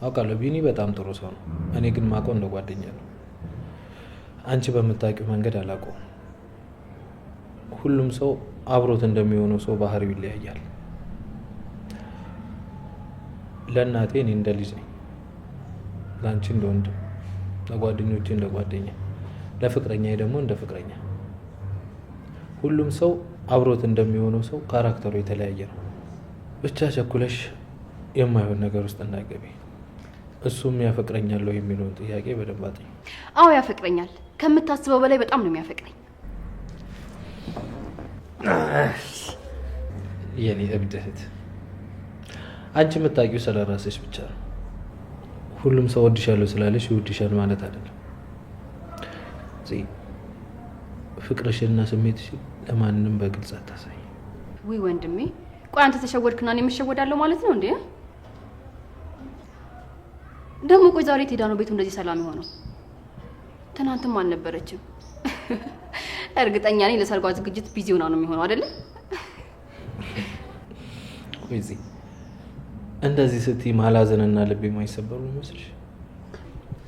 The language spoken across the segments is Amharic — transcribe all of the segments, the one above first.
አውቃለሁ ቢኒ በጣም ጥሩ ሰው ነው። እኔ ግን ማውቀው እንደ ጓደኛ ነው። አንቺ በምታውቂው መንገድ አላውቀውም። ሁሉም ሰው አብሮት እንደሚሆነው ሰው ባህሪው ይለያያል። ለእናቴ እኔ እንደ ልጅ ነኝ፣ ለአንቺ እንደ ወንድም፣ ለጓደኞቼ እንደ ጓደኛ፣ ለፍቅረኛ ደግሞ እንደ ፍቅረኛ። ሁሉም ሰው አብሮት እንደሚሆነው ሰው character ኡ የተለያየ ነው። ብቻ ቸኩለሽ የማይሆን ነገር ውስጥ እንዳትገቢ። እሱም ያፈቅረኛል የሚለውን ጥያቄ በደንብ አጥኚ። አዎ ያፈቅረኛል። ከምታስበው በላይ በጣም ነው የሚያፈቅረኝ። የኔ እብድ እህት፣ አንቺ የምታውቂው ስለ ራስሽ ብቻ ነው። ሁሉም ሰው ወድሻለሁ ስላለሽ ይወድሻል ማለት አይደለም። ፍቅርሽና ስሜትሽን ለማንም በግልጽ አታሳይ። ውይ ወንድሜ፣ ቆይ አንተ ተሸወድክና እኔ የምሸወዳለሁ ማለት ነው እንዴ? ደግሞ ቆይ ዛሬ የት ሄዳ ነው ቤቱ እንደዚህ ሰላም የሆነው? ትናንትም አልነበረችም። እርግጠኛ ነኝ ለሰርጓ ዝግጅት busy ሆና ነው የሚሆነው አይደለ? ቆይ እዚህ እንደዚህ ስትይ ማላዘንና ልቤ የማይሰበሩ ይመስልሽ?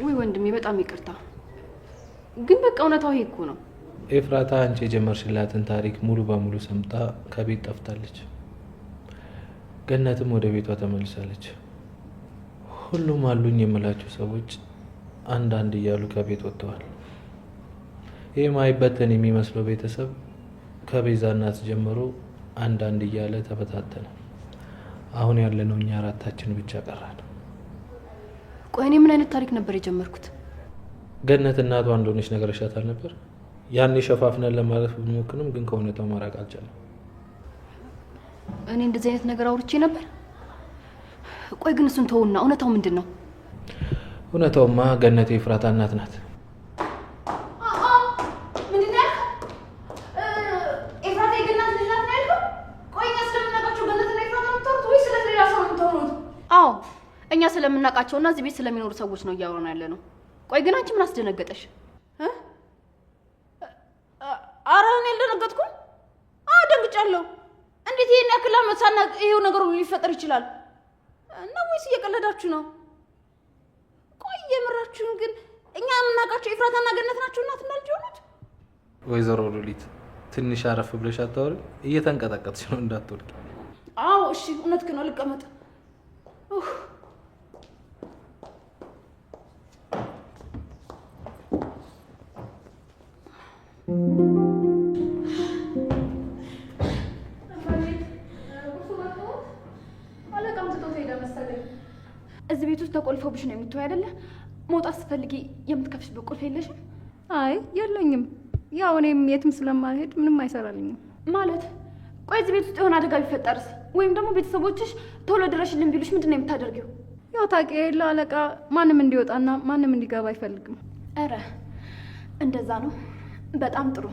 ውይ ወንድሜ በጣም ይቅርታ፣ ግን በቃ እውነታው ይሄ እኮ ነው። ኤፍራታ አንቺ የጀመርሽላትን ታሪክ ሙሉ በሙሉ ሰምታ ከቤት ጠፍታለች። ገነትም ወደ ቤቷ ተመልሳለች። ሁሉም አሉኝ የምላቸው ሰዎች አንዳንድ እያሉ ከቤት ወጥተዋል። ይህ ማይበተን የሚመስለው ቤተሰብ ከቤዛ እናት ጀምሮ አንዳንድ እያለ ተበታተነ። አሁን ያለነው እኛ አራታችን ብቻ ቀራል። ቆይ እኔ ምን አይነት ታሪክ ነበር የጀመርኩት? ገነት እናቷ እንደሆነች ነግረሻታል ነበር? ያኔ ሸፋፍነን ለማለፍ ብንሞክርም ግን ከእውነታው ማራቅ አልቻለም። እኔ እንደዚህ አይነት ነገር አውርቼ ነበር? ቆይ ግን እሱን ተውና እውነታው ምንድን ነው? እውነታውማ ገነት የኤፍራታ እናት ናት። ምንድን ነው ያልከው? ኤፍራታ የገነት ልጅ ናት ነው ያልከው? ቆይ እኛ ስለምናውቃቸው ገነትና ኤፍራታ ነው የምታወሩት ወይስ ስለ ሌላ ሰው ነው የምታወሩት? አዎ እኛ ስለምናውቃቸውና እዚህ ቤት ስለሚኖሩ ሰዎች ነው እያወራን ያለ ነው። ቆይ ግን አንቺ ምን አስደነገጠሽ? አረ እኔ አልደነገጥኩም። አዎ ደንግጫለሁ። እንዴት ይሄን ያክል ዓመት ሳናውቅ ይሄው ነገር ሁሉ ሊፈጠር ይችላል? እና ወይስ እየቀለዳችሁ ነው? ቆይ የምራችሁን ግን እኛ የምናውቃቸው ኤፍራታና ገነት ናቸው እናትና ልጅ የሆኑት? ወይዘሮ ሉሊት ትንሽ አረፍ ብለሽ አታወሪም? እየተንቀጠቀጥሽ ነው እንዳትወድቂ። አዎ እሺ፣ እውነትህን ነው። ልቀመጥ። እዚህ ቤት ውስጥ ተቆልፎብሽ ነው የምትሆይ አይደለ? መውጣት ስትፈልጊ የምትከፍሽበት ቁልፍ የለሽም? አይ የለኝም። ያው እኔም የትም ስለማልሄድ ምንም አይሰራልኝም። ማለት ቆይ እዚህ ቤት ውስጥ የሆነ አደጋ ቢፈጠርስ? ወይም ደግሞ ቤተሰቦችሽ ቶሎ ድረሽልን ቢሉሽ ምንድን ነው የምታደርጊው? ያው ታውቂ የለ አለቃ ማንም እንዲወጣና ማንም እንዲገባ አይፈልግም። ኧረ እንደዛ ነው። በጣም ጥሩ።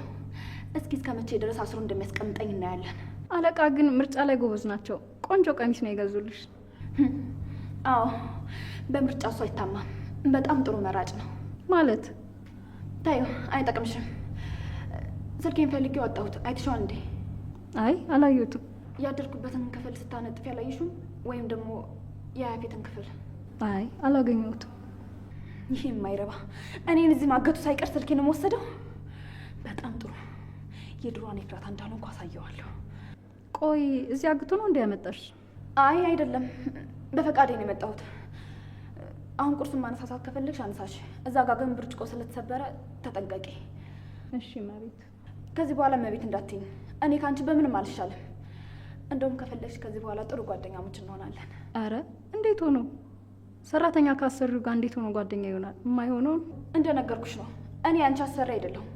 እስኪ እስከ መቼ ድረስ አስሮ እንደሚያስቀምጠኝ እናያለን። አለቃ ግን ምርጫ ላይ ጎበዝ ናቸው። ቆንጆ ቀሚስ ነው የገዙልሽ። አዎ በምርጫ እሱ አይታማም። በጣም ጥሩ መራጭ ነው። ማለት ታዩ አይጠቅምሽም። ስልኬን ፈልጌ ወጣሁት። አይተሽዋል እንዴ? አይ አላየሁትም። ያደርኩበትን ክፍል ስታነጥፍ ያላየሽውም? ወይም ደግሞ የያፌትን ክፍል? አይ አላገኘሁትም። ይሄ የማይረባ እኔን እዚህ ማገቱ ሳይቀር ስልኬን ወሰደው። በጣም ጥሩ። የድሮዋን ኤፍራታ እንዳልሆንኩ አሳየዋለሁ። ቆይ እዚህ አግቶ ነው እንዲ ያመጣሽ? አይ አይደለም፣ በፈቃዴ ነው የመጣሁት። አሁን ቁርሱን ማነሳሳት ከፈለግሽ አንሳሽ። እዛ ጋር ግን ብርጭቆ ስለተሰበረ ተጠንቀቂ። እሺ መቤት። ከዚህ በኋላ መቤት እንዳትይኝ። እኔ ከአንቺ በምንም አልሻልም። እንደውም ከፈለግሽ ከዚህ በኋላ ጥሩ ጓደኛሞች እንሆናለን። አረ እንዴት ሆኖ ሰራተኛ ካሰሪው ጋር እንዴት ሆኖ ጓደኛ ይሆናል? የማይሆነውን እንደነገርኩሽ ነው። እኔ አንቺ አሰሪ አይደለሁም።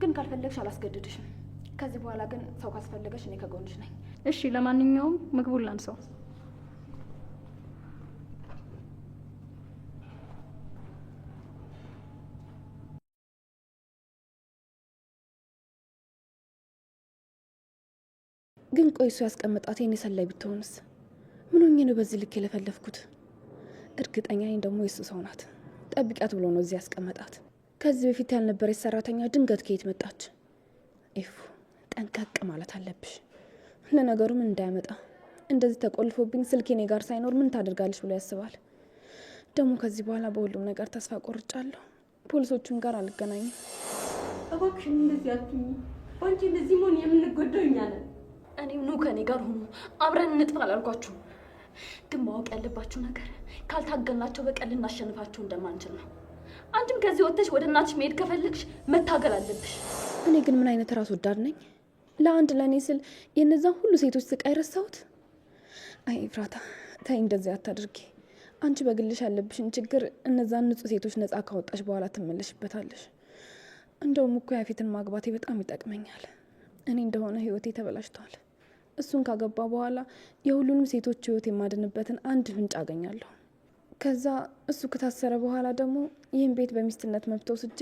ግን ካልፈለግሽ አላስገድድሽም። ከዚህ በኋላ ግን ሰው ካስፈለገሽ እኔ ከጎንሽ ነኝ። እሺ፣ ለማንኛውም ምግቡን ላንሳው። ግን ቆይ እሱ ያስቀመጣት የኔ ሰላይ ብትሆንስ? ምን ሆኜ ነው በዚህ ልክ የለፈለፍኩት? እርግጠኛ ነኝ ደግሞ የሱ ሰው ናት። ጠብቂያት ብሎ ነው እዚህ ያስቀመጣት። ከዚህ በፊት ያልነበረች ሰራተኛ ድንገት ከየት መጣች? ኤፉ ጠንቀቅ ማለት አለብሽ። ለነገሩ ምን እንዳያመጣ እንደዚህ ተቆልፎብኝ ስልኬ እኔ ጋር ሳይኖር ምን ታደርጋለች ብሎ ያስባል። ደግሞ ከዚህ በኋላ በሁሉም ነገር ተስፋ ቆርጫለሁ። ፖሊሶቹም ጋር አልገናኝም። እባክሽን እንደዚህ አትሁኚ። በአንቺ እንደዚህ መሆን የምንጎዳው እኛ ነን። እኔም ኑ ከኔ ጋር ሁኑ፣ አብረን እንጥፋ አላልኳችሁም። ግን ማወቅ ያለባችሁ ነገር ካልታገልናቸው በቀል ልናሸንፋቸው እንደማንችል ነው። አንቺም ከዚህ ወጥተሽ ወደ እናትሽ መሄድ ከፈለግሽ መታገል አለብሽ። እኔ ግን ምን አይነት ራስ ወዳድ ነኝ? ለአንድ ለእኔ ስል የእነዛን ሁሉ ሴቶች ስቃይ ረሳሁት። አይ ኤፍራታ ተይ፣ እንደዚህ አታድርጊ። አንቺ በግልሽ ያለብሽን ችግር እነዛን ንጹህ ሴቶች ነፃ ካወጣሽ በኋላ ትመለሽበታለሽ። እንደውም እኮ ያፌትን ማግባቴ በጣም ይጠቅመኛል። እኔ እንደሆነ ህይወቴ ተበላሽቷል። እሱን ካገባ በኋላ የሁሉንም ሴቶች ህይወት የማድንበትን አንድ ፍንጭ አገኛለሁ። ከዛ እሱ ከታሰረ በኋላ ደግሞ ይህን ቤት በሚስትነት መብት ወስጄ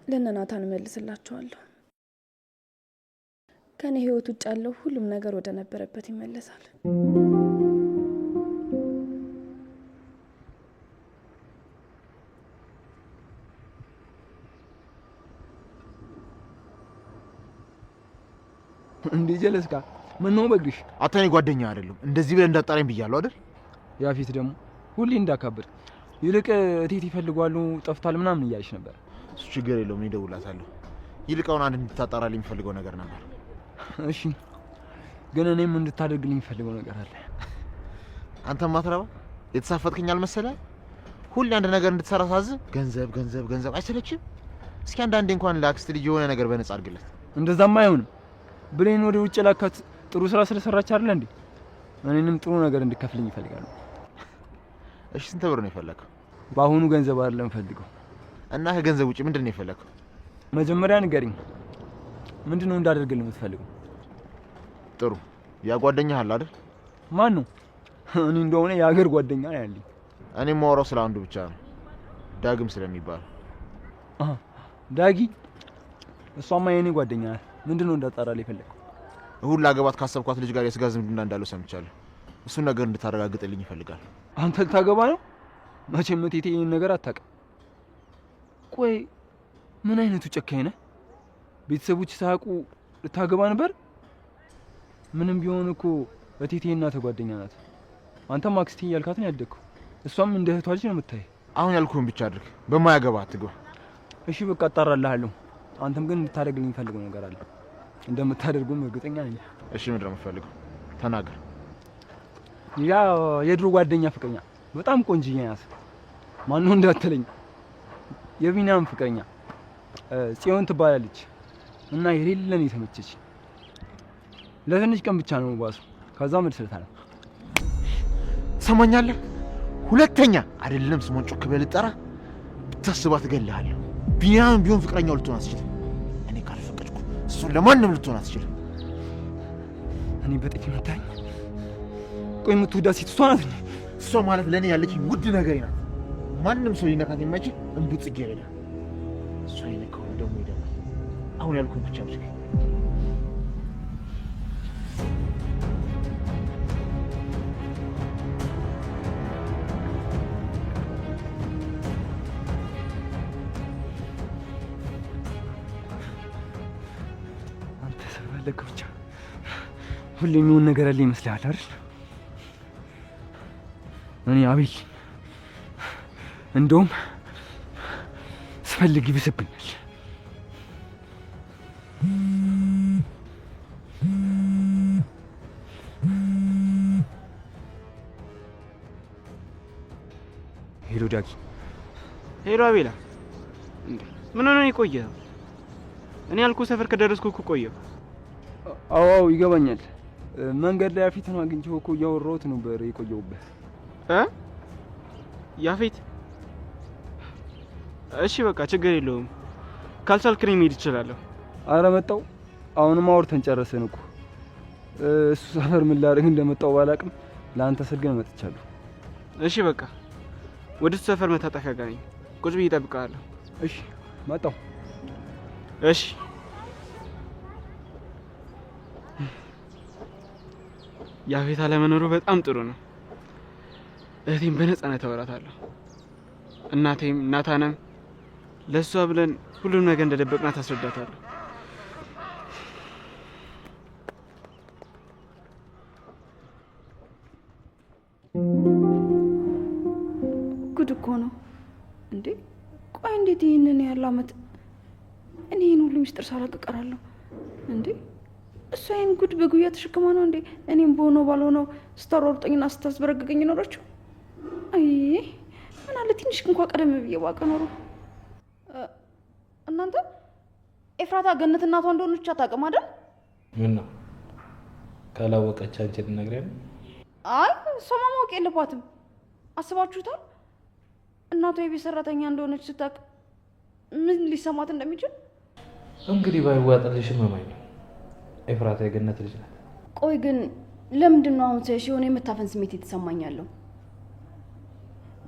ለእነ ናታን እመልስላቸዋለሁ። ከኔ ህይወት ውጭ ያለው ሁሉም ነገር ወደ ነበረበት ይመለሳል። እንዴ ጀለስካ፣ ምን ነው በእግርሽ? አንተ እኔ ጓደኛ አይደለም እንደዚህ ብለህ እንዳጣራኝ ብያለሁ አይደል? ያፌት ደግሞ ሁሌ እንዳካብድ። ይልቅ እቴት ይፈልጓሉ ጠፍቷል ምናምን እያለች ነበር። እሱ ችግር የለውም፣ እኔ እደውልላታለሁ። ይልቅ አሁን አንድ እንድታጣራልኝ የሚፈልገው ነገር ነበር። እሺ፣ ግን እኔም እንድታደርግልኝ የሚፈልገው ነገር አለ። አንተ ማትረባ የተሳፈጥከኝ አልመሰለህ? ሁሌ አንድ ነገር እንድትሰራ ሳዝ ገንዘብ ገንዘብ ገንዘብ አይሰለችም? እስኪ አንዳንዴ እንኳን ለአክስት ልጅ የሆነ ነገር በነጻ አድርግለት። እንደዛማ አይሆንም። ብሌን ወደ ውጭ ላካት ጥሩ ስራ ስለሰራች አይደለ እንዴ? እኔንም ጥሩ ነገር እንድከፍልኝ ይፈልጋሉ። እሺ፣ ስንት ብር ነው የፈለከው? በአሁኑ ገንዘብ አይደለም ፈልገው። እና ከገንዘብ ውጭ ምንድን ነው የፈለከው? መጀመሪያ ንገሪኝ፣ ምንድን ነው እንዳደርግልህ የምትፈልገው? ጥሩ፣ ያ ጓደኛህ አለ አይደል? ማን ነው? እኔ እንደሆነ የሀገር ጓደኛ ነው ያለኝ። እኔ የማወራው ስለ አንዱ ብቻ ነው፣ ዳግም ስለሚባል። ዳጊ? እሷማ የኔ ጓደኛ ናት። ምንድን ነው እንዳጣራልህ የፈለግከው? እሁድ ላገባት ካሰብኳት ልጅ ጋር የስጋ ዝምድና እንዳለው ሰምቻለሁ። እሱን ነገር እንድታረጋግጥልኝ ይፈልጋል። አንተ ልታገባ ነው? መቼም እቴቴ ይህን ነገር አታውቅም። ቆይ ምን አይነቱ ጨካኝ ነህ? ቤተሰቦች ሳያውቁ ልታገባ ነበር? ምንም ቢሆን እኮ እቴቴ እናትህ ጓደኛ ናት። አንተም አክስቴ እያልካት ነው ያደግከው። እሷም እንደ እህቷ ልጅ ነው የምታይ። አሁን ያልኩህን ብቻ አድርግ፣ በማያገባ አትግባ። እሺ በቃ አጣራልሃለሁ። አንተም ግን እንድታደርግልኝ የምፈልገው ነገር አለ። እንደምታደርጉም እርግጠኛ ነኝ። እሺ ምንድን ነው የምትፈልገው? ተናገር። ያ የድሮ ጓደኛ ፍቅረኛ በጣም ቆንጅዬ ናት። ማነው እንዳትለኝ፣ የቢኒያም ፍቅረኛ ጽዮን ትባላለች። እና የሌለን የተመቸች ለትንሽ ቀን ብቻ ነው ባሱ። ከዛ መልስልታለሁ። ትሰማኛለህ? ሁለተኛ አይደለም ስሟን ጮክ ብለህ ልጠራ ብታስባት እገልሃለሁ። ቢኒያም ቢሆን ፍቅረኛው ልትሆን አትችልም። እኔ ካልፈቀድኩ እሱን ለማንም ልትሆን አትችልም። እኔ በጥፊ መታኝ። ቆይ የምትወዳት ሴት እሷ ናት እንዴ? እሷ ማለት ለእኔ ያለችኝ ውድ ነገሬ ናት። ማንም ሰው ሊነካት የማይችል እምቡጥ ጽጌረዳ። እሷ የነካውን ደግሞ ይደማል። አሁን ያልኩህን ብቻ አድርግ። አንተ ስለፈለግህ ብቻ ሁሌ የሚሆን ነገር ያለ ይመስልሃል አይደል? እኔ አቤል እንደውም ስፈልግ ይብስብኛል። Hello ዳጊ። Hello አቤላ፣ እንዴ ምን ሆነህ ነው የቆየኸው? እኔ ያልኩህ ሰፈር ከደረስኩ እኮ ቆየሁ። አዎ አዎ ይገባኛል። መንገድ ላይ ያፌትን አግኝቼው እኮ እያወራሁት ነበር የቆየሁበት። እ ያፌት? እሺ በቃ ችግር የለውም። ካልቻልክ እኔ መሄድ እችላለሁ። አረ መጣው። አሁንም አውርተን ጨረስን እኮ። እሱ ሰፈር ምን ላደርግ እንደመጣው ባላቅም ለአንተ ስል ግን መጥቻለሁ። እሺ በቃ ወደ እሱ ሰፈር መታጠፊያ ጋር ነኝ። ቁጭ ብዬ እጠብቅሃለሁ። እሺ መጣሁ። እሺ ያፌት አለመኖሩ በጣም ጥሩ ነው። እህቴም በነፃነት አወራታለሁ። እናቴም ናታንም ለእሷ ብለን ሁሉም ነገር እንደደበቅናት አስረዳታለሁ። ጉድ እኮ እኮ ነው እንዴ! ቆይ እንዴት ይህንን ያህል አመት እኔ ይህን ሁሉ ሚስጥር ሳላውቅ እቀራለሁ እንዴ? እሷ ይህን ጉድ በጉያ ተሸክማ ነው እንዴ እኔም በሆነው ባልሆነው ስታሯሩጠኝና ስታስበረግገኝ ኖረችው? አይ ምን አለ ትንሽ እንኳ ቀደም ብዬ ባውቅ ኖሮ። እናንተ ኤፍራታ ገነት እናቷ እንደሆነች አታውቅም አይደል? ምን ነው ካላወቀች አንቺ ልትነግሪያት ነው? አይ እሷማ ማወቅ የለባትም። አስባችሁታል? እናቷ የቤት ሰራተኛ እንደሆነች ስታውቅ ምን ሊሰማት እንደሚችል። እንግዲህ ባይዋጥልሽም እማኝ ነው። ኤፍራታ የገነት ልጅ ናት። ቆይ ግን ለምንድን ነው አሁን ሳይሽ የሆነ የመታፈን ስሜት የተሰማኝ ያለው?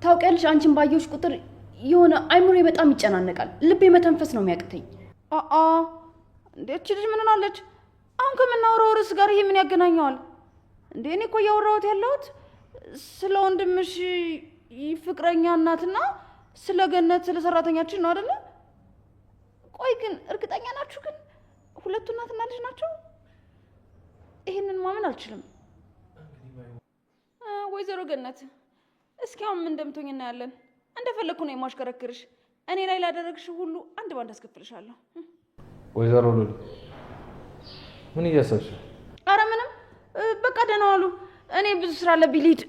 ታውቂያለሽ፣ አንቺን ባየሁሽ ቁጥር የሆነ አይምሮዬ በጣም ይጨናነቃል። ልቤ መተንፈስ ነው የሚያቅተኝ። አአ እንዴ እቺ ልጅ ምን ሆናለች? አሁን ከምናወራው ርዕስ ጋር ይሄ ምን ያገናኘዋል? እንዴ እኔ እኮ እያወራሁት ያለሁት ስለ ወንድምሽ ፍቅረኛ እናትና ስለ ገነት ስለ ሰራተኛችን ነው አይደለ? ቆይ ግን እርግጠኛ ናችሁ ግን ሁለቱ እናትና ልጅ ናቸው? ይሄንን ማመን አልችልም። ወይዘሮ ገነት እስኪ አሁን ምን እንደምትሆኝ እናያለን። እንደፈለግኩ ነው የማሽከረክርሽ። እኔ ላይ ላደረግሽ ሁሉ አንድ ባንድ አስከፍልሻለሁ። ወይዘሮ ሉሊ ምን እያሰብሽ ነው? አረ ምንም፣ በቃ ደህና ዋሉ። እኔ ብዙ ስራ አለብኝ ልሂድ።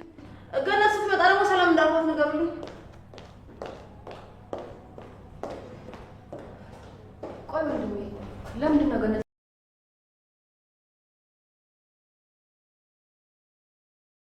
ገነት ስትመጣ ደግሞ ሰላም እንዳልኳት ንገሩልኝ። ቆይ ወንድሜ፣ ለምንድን ነው ገነት